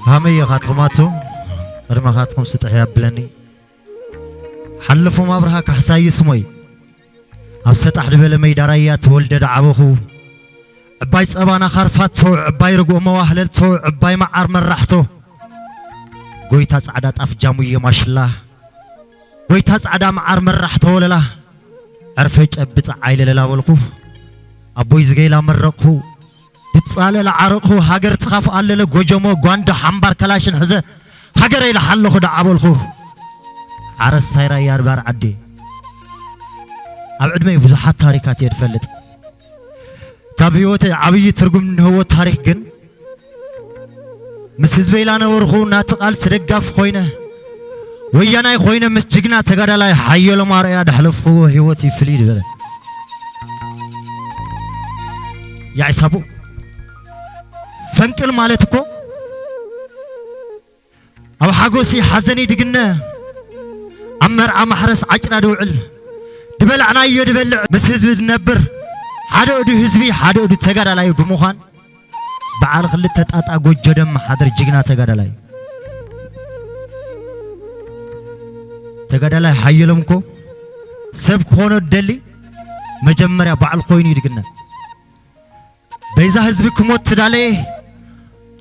ሃመይ ኢኻትኹም ኣቱም፣ ቅድመኻትኩም ስጥሕ ያብለኒ። ሓለፎም ኣብርሃ ካሕሳይ ስሞይ፣ ኣብ ሰጣሕ ዝበለ መይዳ ራያ ተወልደ ደዓበኹ። ዕባይ ጸባና ኻርፋቶ፣ ዕባይ ርግኦ መዋህለልቶ፣ ዕባይ መዓር መራሕቶ። ጎይታ ጻዕዳ ጣፍ ጃሙየ ማሽላ፣ ጎይታ ጻዕዳ መዓር መራሕቶ ወለላ። ዕርፈይ ጨብጥ ዓይለለላ በልኹ፣ ኣቦይ ዝገይላ መረቕኹ። ድጻለ ለዓረቕኹ፣ ሃገር ትኻፍ ኣለለ ጎጀሞ፣ ጓንዶ ሓምባር ከላሽን ሕዘ፣ ሃገረይ ለሓለኹ ደዓበልኹ። ሓረስታይ ራያ ኣድባር ዓዲ። ኣብ ዕድመይ ብዙሓት ታሪካት እየ ድፈልጥ። እታ ብህይወተይ ዓብዪ ትርጉም እንህቦ ታሪክ ግን፣ ምስ ህዝበይ ላነበርኹ ናቲ ቃልሲ ደጋፊ ኮይነ፣ ወያናይ ኮይነ ምስ ጅግና ተጋዳላይ ሓየሎም ኣርኣያ ደሕለፍኽዎ ህይወት እዩ ፍልይ ዝበለ። ያዒሳቡ ፈንቅል ማለት እኮ ኣብ ሓጎሲ ሓዘኒ ድግነ፣ ኣብ መርዓ ማሕረስ ዓጭዳ ድውዕል፣ ድበላዕናዮ ድበልዕ ምስ ህዝቢ ድነብር፣ ሓደ እዱ ህዝቢ ሓደ እዱ ተጋዳላይ ብምዃን በዓል ክልተ ጣጣ ጎጆ ደም ሓድር ጅግና ተጋዳላይ። ተጋዳላይ ሓየሎም እኮ ሰብ ክኾኖ ደሊ መጀመርያ ባዕሉ ኮይኑ ይድግነ። በይዛ ህዝቢ ክሞት ትዳለየ፣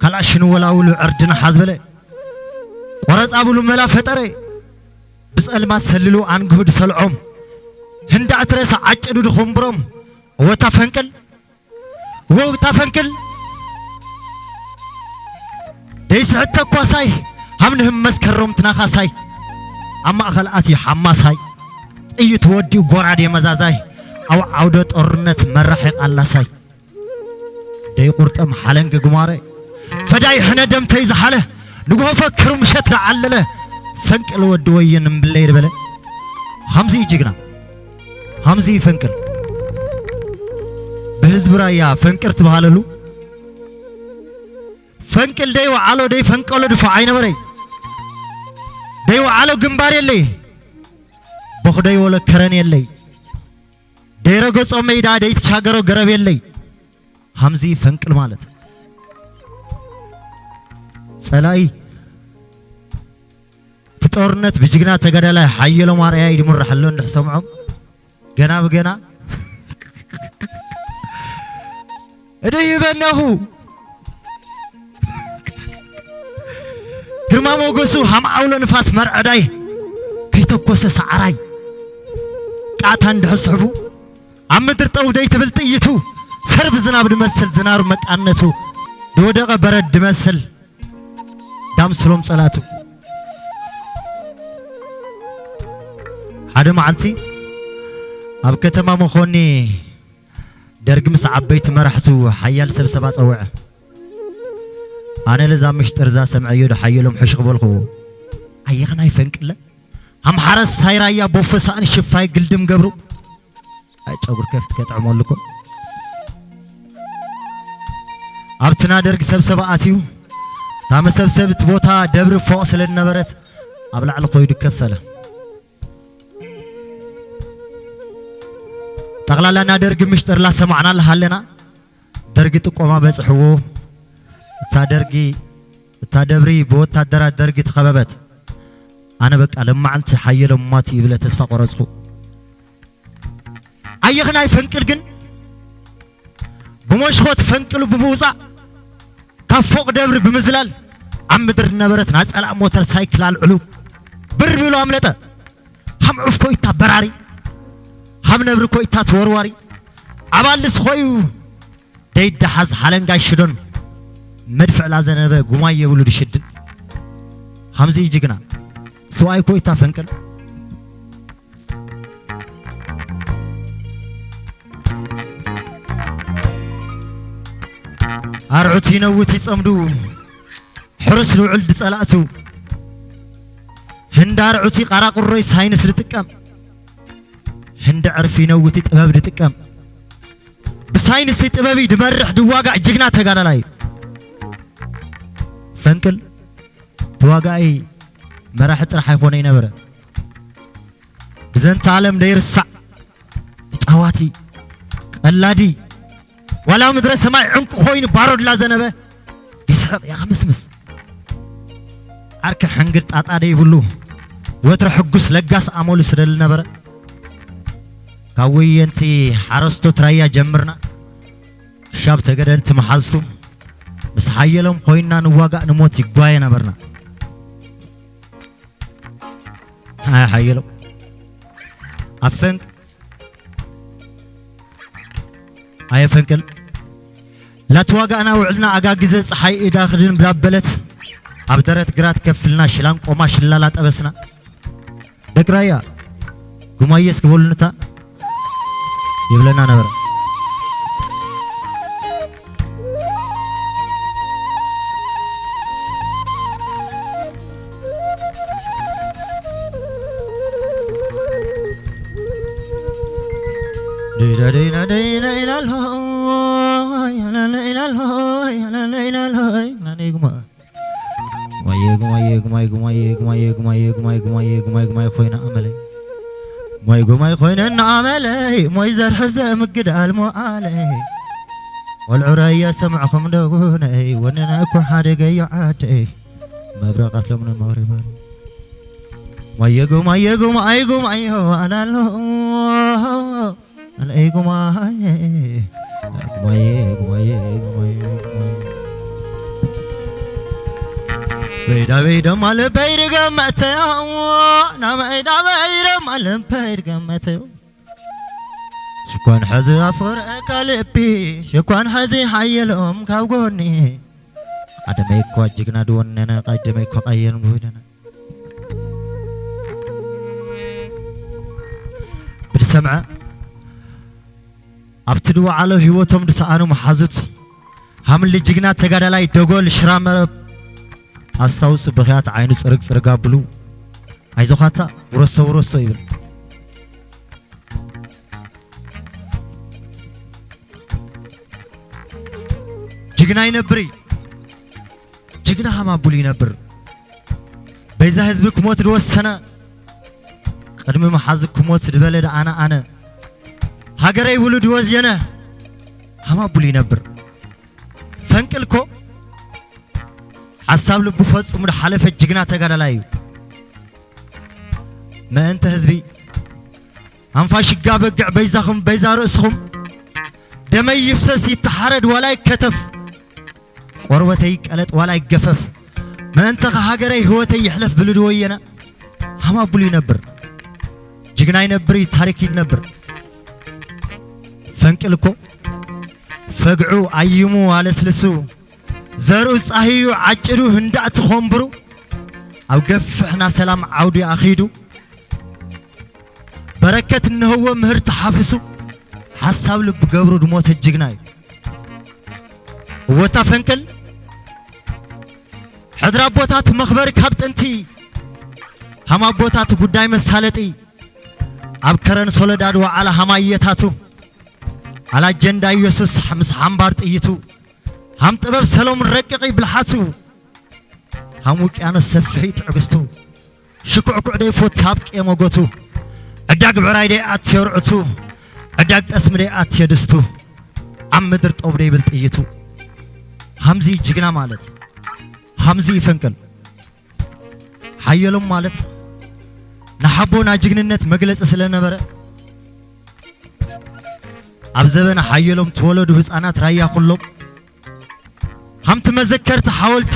ካልኣሽን ወላውሉ ዕርድና ሓዝበለ። ቆረጻ ብሉ መላ ፈጠረ፣ ብጸልማት ሰልሉ ኣንግሁ ድሰልዖም። ህንዳእ ትረሳ ዓጭዱ ድኹምብሮም። እወታ ፈንቅል፣ እወታ ፈንቅል። ደይስሕት ተኳሳይ፣ ሃም ንህም መስከሮም ትናኻሳይ። ኣብ ማእኸል ኣትዩ ሓማሳይ። ጥይት ወዲኡ ጎራዴ መዛዛይ። ኣብ ዓውደ ጦርነት መራሒ ቃላሳይ። ደይ ቁርጠም ሓለንጊ ጉማረ፣ ፈዳይ ሕነ ደምተይ ዝሓለ፣ ንግሆ ፈክሩ ምሸት ደዓለለ፣ ፈንቅል ወዲ ወይን እምብለይ ድበለ። ሃምዚ ጅግና፣ ሃምዚ ፈንቅል። ብህዝቢ ራያ ፈንቅል ትበሃለሉ። ፈንቅል ደይ ወዓሎ ደይ ፈንቀሎ ድፋዕ ኣይነበረይ። ደይ ወዓሎ ግንባር የለይ። ቦኽ ደይ ወሎ ከረን የለይ። ደይ ረገጾ ሜዳ ደይ ትሻገሮ ገረብ የለይ። ሃምዚ ፈንቅል ማለት ጸላኢ እቲ ጦርነት ብጅግና ተጋዳላይ ሓየሎም ኣርኣያ እዩ ድምራሕ ኣሎ እንድሕር ሰምዖም ገና ብገና እደ ይበነኹ ግርማ ሞገሱ ሃም ዓውሎ ንፋስ መርዐዳይ ከይተኮሰ ሰዓራይ ቃታ እንድሕር ስሕቡ ኣብ ምድሪ ጠው ደይ ትብል ጥይቱ ሰርብ ዝናብ ድመስል ዝናሩ መቃነቱ ድወደቐ በረድ ድመስል ዳምስሎም ጸላቱ። ሓደ መዓልቲ ኣብ ከተማ መኾኒ ደርግ ምስ ዓበይቲ መራሕቱ ሓያል ሰብሰባ ጸውዐ። ኣነ ለዛ ምሽጥር እዛ ሰምዐዮ ዶ ሓየሎም ሕሽ ክበልኽዎ። ኣየኽናይ ፈንቅለ ኣምሓረስ ሳይራያ ቦፈሳእን ሽፋይ ግልድም ገብሩ ኣይ ጨጉር ከፍት ከጥዕመሉ እኮ። ኣብቲ ና ደርግ ሰብሰባ ኣትዩ እታ መሰብሰብቲ ቦታ ደብሪ ፎቕ ስለ ዝነበረት ኣብ ላዕሊ ኮይዱ ከፈለ። ጠቕላላ ና ደርግ ምሽጥር ላሰማዕና ኣለሃለና ደርጊ ጥቆማ በጽሕዎ። እታ ደርጊ እታ ደብሪ ብወታደራት ደርጊ ተኸበበት። ኣነ በቃ ለማዕንቲ ሓየሎም ሞት ይብለ ተስፋ ቆረጽኩ። ኣየኽናይ ፈንቅል ግን ብመሽኾት ፈንቅሉ ብምውጻእ ካብ ፎቕ ደብሪ ብምዝላል ኣብ ምድሪ ዝነበረት ናይ ጸላእ ሞተር ሳይክል ኣልዕሉ ብር ቢሉ ኣምለጠ። ሃም ዑፍ ኮይታ በራሪ ሃም ነብሪ ኮይታ ተወርዋሪ ኣባልስ ኾዩ ደይደሓዝ ሓለንጋይ ሽዶን መድፍዕ ላዘነበ ጉማይ የብሉ ድሽድን ሃምዚ ጅግና ስዋይ ኮይታ ፈንቅል ኣርዑት ይነውት ይጸምዱ ሕሩስ ልውዕል ድጸላእቱ ህንዲ ኣርዑት ይቃራቁሮይ ሳይንስ ልጥቀም ህንዲ ዕርፊ ይነውት ጥበብ ድጥቀም ብሳይንስ ጥበብ ድመርሕ ድዋጋእ ጅግና ተጋዳላይ ፈንቅል ተዋጋኢ መራሒ ጥራሕ ኣይኮነ ይነበረ ብዘንተ ዓለም ደይርሳዕ ተጫዋቲ ቀላዲ ዋላ ምድረ ሰማይ ዕንቁ ኮይኑ ባሮድ ላዘነበ ይስሕቕ ያኽምስምስ ዓርኪ ሕንግድ ጣጣ ደይብሉ፣ ወትሩ ሕጉስ ለጋስ ኣመሉ ስለ ዝነበረ፣ ካብ ወየንቲ ሓረስቶት ራያ ጀምርና ክሻብ ተገደልቲ መሓዝቱ፣ ምስ ሓየሎም ኮይንና ንዋጋእ ንሞት ይጓየ ነበርና። ኣይ ሓየሎም፣ ኣፈንቅ ኣየ ፈንቅል፣ ላተዋጋእና ውዕልና ኣጋግዘ ጸሓይ ኢዳ ክድን ብዳበለት፣ ኣብ ደረት ግራት ከፍልና ሽላን ቆማ ሽላላ ጠበስና። ደቂ ራያ፣ ጉማየ እስኪ በሉንታ ይብለና ነበረ። ደይና ደይና ደይና ኢላሎ፣ ኢላሎ፣ ኢላሎ፣ ኢላሎ፣ ኢላሎ፣ ናነይ ጉማ። ጉማየ፣ ጉማየ፣ ጉማየ፣ ጉማየ ኮይነ ኣመለይ። ጉማይ፣ ጉማይ ኮይነ ኣመለይ። ሞይ ዘርሕዘ ምግዳል ሞዓለይ። ቆልዑ ራያ ሰምዕኹም ዶ ጉነይ፣ ወነና እኮ ሓደገዮ ዓደይ። መብረቓት ሎምነ መቕሪባ። ጉማየ፣ ጉማየ፣ ጉማይ፣ ጉማየ፣ ኣላሎ። ኣልአይ ጉማየ፣ ጉማየ፣ ጉማየ፣ ጉማየ፣ ጉማየ። በይዳ በይደማ ልበይ ድገመተዮ፣ ናመይዳ በይደማ ልበይ ድገመተዮ። ሽኳን ሐዚ ኣፍቕረካ ልቢ፣ ሽኳን ሐዚ ሓየሎም ካብ ጎኒ። ቀደመይ እኳ ጅግና ድወነነ፣ ቀደመይ እኳ ቀየም ድወነነ። ብድሰምዐ ኣብቲ ድወዓሎ ህይወቶም ድሰኣኑ መሓዙት ሃምሊ ጅግና ተጋዳላይ ደጎል ሽራ መረብ ኣስታውሱ ብኽያት ዓይኑ ጽርግ ጽርግ ኣብሉ። ኣይዞኻታ ውረሶ ውረሶ ይብል። ጅግና ይነብር እዩ። ጅግና ሃማቡል ይነብር። በይዛ ህዝቢ ክሞት ድወሰነ፣ ቅድሚ መሓዙ ክሞት ድበለ ደኣነ ኣነ። ሃገረይ ብሉ ድወዝየነ፣ ሃማቡል ይነብር። ፈንቅልኮ ሓሳብ ልቡ ፈጽሙ ድሓለፈ ጅግና ተጋዳላይ እዩ። ምእንተ ህዝቢ፣ ኣንፋሽጋ በግዕ በይዛኹም፣ በይዛ ርእስኹም፣ ደመይ ይፍሰስ ይተሓረድ ዋላ ይከተፍ፣ ቆርበተይ ይቀለጥ ዋላ ይገፈፍ፣ ምእንተኻ ሃገረይ ህይወተይ ይሕለፍ ብሉ ድወየነ፣ ሃማቡል ይነብር። ጅግና ይነብር እዩ፣ ታሪክ ይነብር። ፈንቅል እኮ ፈግዑ ኣይሙ ኣለስልሱ፣ ዘርኡ ጻህዩ ዓጭዱ ህንዳእቲ ኾንብሩ፣ ኣብ ገፍሕና ሰላም ዓውዲ ኣኺዱ፣ በረከት እነህዎ ምህርቲ ሓፍሱ፣ ሓሳብ ልቢ ገብሩ ድሞተ ጅግና እዩ። እወታ ፈንቅል፣ ሕድሪ ኣቦታት መኽበሪ ካብ ጥንቲ፣ ሃም ኣቦታት ጉዳይ መሳለጢ፣ ኣብ ከረን ሶለዳድ ወዓላ ሃም ኣየታቱ፣ ኣላ ጀንዳ ኢየሱስ ምስ ሓምባር ጥይቱ፣ ሃም ጥበብ ሰሎሙን ረቂቒ ብልሓቱ፣ ሃም ውቅያኖስ ሰፍሒ ትዕግስቱ፣ ሽኩዕኩዕ ደይፎቲ ኣብ ቄመጎቱ፣ ዕዳግ ብዕራይ ደይኣትዮ ርዕቱ፣ ዕዳግ ጠስሚ ደይኣትዮ ድስቱ፣ ኣብ ምድሪ ጠብ ደይብል ጥይቱ። ሃምዚ ጅግና ማለት፣ ሃምዚ ይፈንቅል። ሓየሎም ማለት ንሓቦና ጅግንነት መግለጺ ስለ ነበረ፣ ኣብ ዘበነ ሓየሎም ተወለዱ ህጻናት ራያ ኩሎም፣ ሃምቲ መዘከርቲ ሓወልቲ፣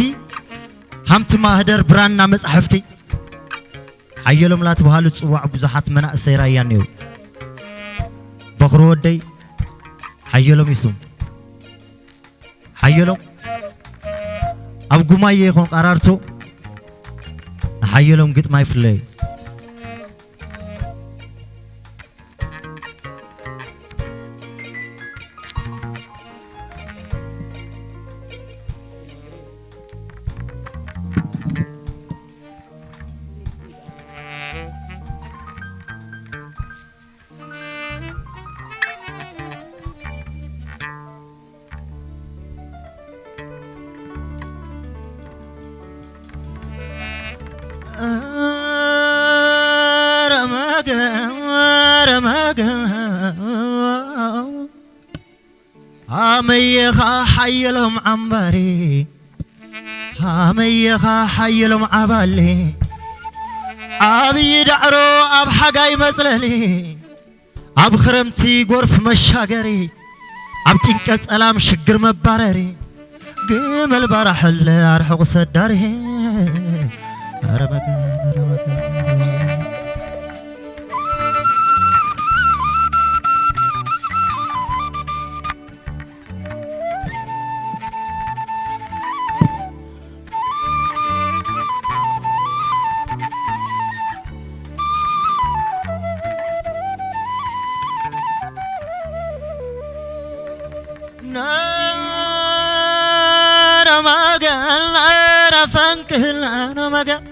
ሃምቲ ማህደር ብራና መጻሕፍቲ፣ ሓየሎም ላተባህሉ ዝጽዋዕ ብዙሓት መናእሰይ ራያ እኔዉ። በኹሪ ወደይ ሓየሎም ይስሙ። ሓየሎም ኣብ ጉማየ ይኹን ቀራርቶ፣ ንሓየሎም ግጥሚ ኣይፍለዮ። ኧረ መገን፣ ኧረ መገን፣ ኣመየኻ ሓየሎም ዓምባሪ፣ ሃመየኻ ሓየሎም ዓባሌ፣ ኣብይ ዳዕሮ ኣብ ሓጋይ መጽለሊ፣ ኣብ ክረምቲ ጎርፍ መሻገሪ፣ ኣብ ጭንቀት ጸላም ሽግር መባረሪ፣ ግመል ባራሕለ ኣርሕቑ ሰዳሪ። ኧረ መገን፣ ኧረ መገን። ነረ መገን፣ ነረ ፈንቅል፣ ነረ መገን።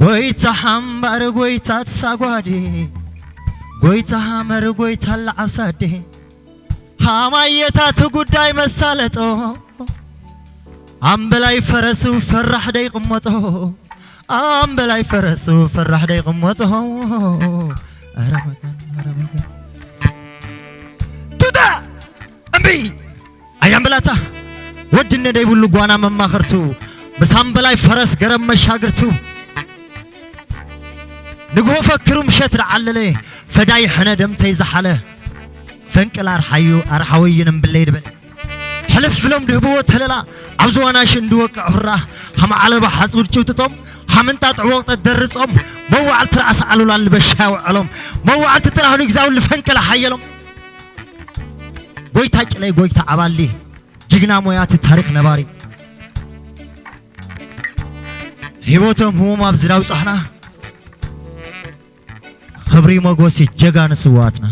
ጎይታ ሓምባር፣ ጎይታ ተሳጓዴ፣ ጎይታ ሃመር፣ ጎይታ ለዓሳዴ። ሃማየታት ጉዳይ መሳለጦ፣ ኣምበላይ ፈረሱ ፈራሕ ደይቕመጦ፣ ኣምበላይ ፈረሱ ፈራሕ ደይቕመጦ። ኧረ መገን፣ ኧረ መገን። ቱታ! እምቢ! ኣያምበላታ! ወድነ ደይብሉ ጓና መማኽርቱ፣ ምስ ኣምበላይ ፈረስ ገረብ መሻግርቱ፣ ንግሆ ፈክሩ ምሸት ደዓለለ፣ ፈዳይ ሕነ ደምተይ ዝሓለ፣ ፈንቅል ኣርሓዩ ኣርሓወይን እምብለይ ድበል። ሕልፍ ብሎም ድህብዎ ተለላ፣ ኣብ ዝዋናሽ እንድወቅዕ ሁራ፣ ሃም ዓለባ ሓጹር ጭውጥጦም፣ ሃምንጣጥ ዕወቕጠት ደርጾም፣ መዋዕልቲ ራእሲ ኣሉላ ልበሻ ያውዕሎም፣ መዋዕልቲ ጥራህ ንግዛው ልፈንቅል ሓየሎም። ጎይታ ጭለይ፣ ጎይታ ዓባሊ፣ ጅግና ሞያቲ፣ ታሪኽ ነባሪ። ህይወቶም ህሞም ኣብ ዝዳውጻሕና፣ ክብሪ ሞጎሲ ጀጋኑ ስውኣትና።